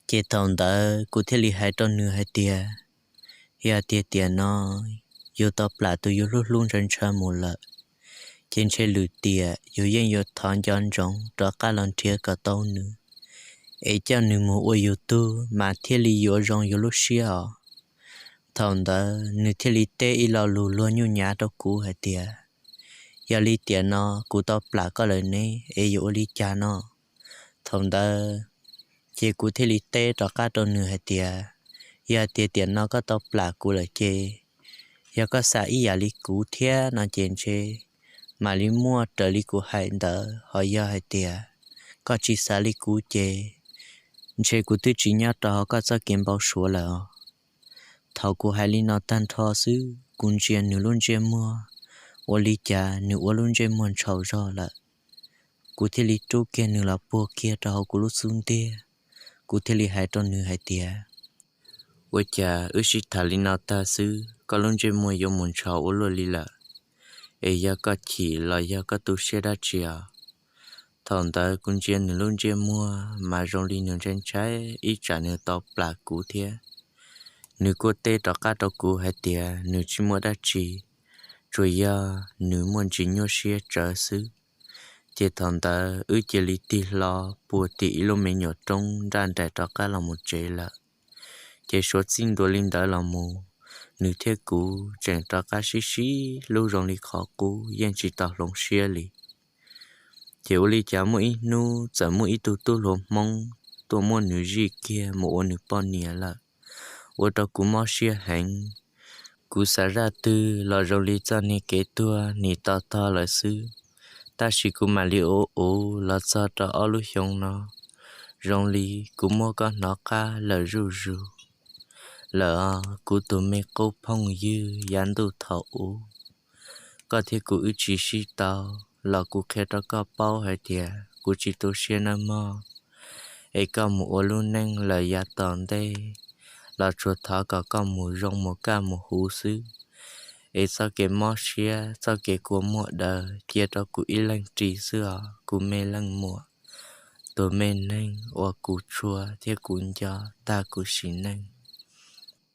Ces thaum ntawd kuv thiaj li hais rau nws hais tias, yog tiag tiam no yus tau plam tus yus hlub hlub ntshaw ntshaw mus lawm, ces ntshe lwm tiam yus yeej yuav thov nco ntsoov rov qab los nrhiav kom tau nws, es coj nws mus ua yus tug mas thiaj li yuav zoo yus lub siab os. Thaum ntawd nws thiaj li teb ib lo lus luag nyuj nyav rau kuv hais tias, yog li tiam no kuv tau plam koj lawm ne, es yuav ua li cas no? Thaum ntawd ces kuv thiaj li teb rov qab rau nws hais tias, yog tiag tiam no koj tau plam kuv lawm ces, yog koj xav ib yam li kuv thiab no ces ntshe mam li muaj raws li kuv hais ntawd, ho yog hais tias koj tsis xav li kuv ces ntshe kuv twb tsis nyob rau hauv koj txoj kev npau suav lawm os. Thaum kuv hais li no tag nrho xwb kuv ntsia nws lub ntsej muag, ua li cas nws ua lub ntsej muag ntshaus zog lawm. Kuv thiaj li rub kiag nws los puag kiag rau hauv kuv lub xub ntiag, kuv thiaj li hais rau nws hais tias, ua cas wb sib tham li no tag xwb koj lub ntsej muag yuav mus ntshaus ua luaj li lawm? Es yog koj chim los yog koj tu siab dab tsi os? Thaum ntawd kuv ntsia nws lub ntsej muag mas zoo li nws ntshai ntshai ib tsam nws tau plam kuv thiab. Nws kuj teb rov qab rau kuv hais tias nws tsis muaj dab tsi, tsuas yog nws muaj ntsis nyuaj siab tsawv xwb. Ces thaum ntawd wb cia li tig hlo puag tim ib lub me nyuam roob nraj nraim rov qab los mus tsev lawm. Ces suav txij ntua li ntawd los mus, nws thiab kuv tseem rov qab sib sib hlub zoo li qhov qub yeej tsis tau hloov siab li. Ces ua li cas muaj ib hnub txawm muaj ib tug tub hluas Hmoob tuaj muab nws zij kiag mus ua nws poj niam lawm, ua rau kuv mob siab heev. Kuv xav zaj twg los zoo li txoj niag kev tuag nim to tog lawm xwb, tab sis kuv mam li ua uv los txog rau ob lub xyoo no, zoo li kuv muab koj hnov qab lawm zuj zus lawm os kuv tus me qub phooj ywg yav ntuj thaum ub. Koj thiab kuv wb tsis sib tau, los kuv qhia rau koj paub hais tias kuv tsis tu siab nawb mog. Es koj mus ua lub neej lawm yav tom ntej, los tsuas thov kom koj mus zoo mus kaj mus huv xwb. Es txoj kev mob siab txoj kev kua muag daws cia rau kuv ib leeg ris xwb os kuv me leej muam, tus me neeg uas kuv tshua thiab kuv nco tag kuv sim neej.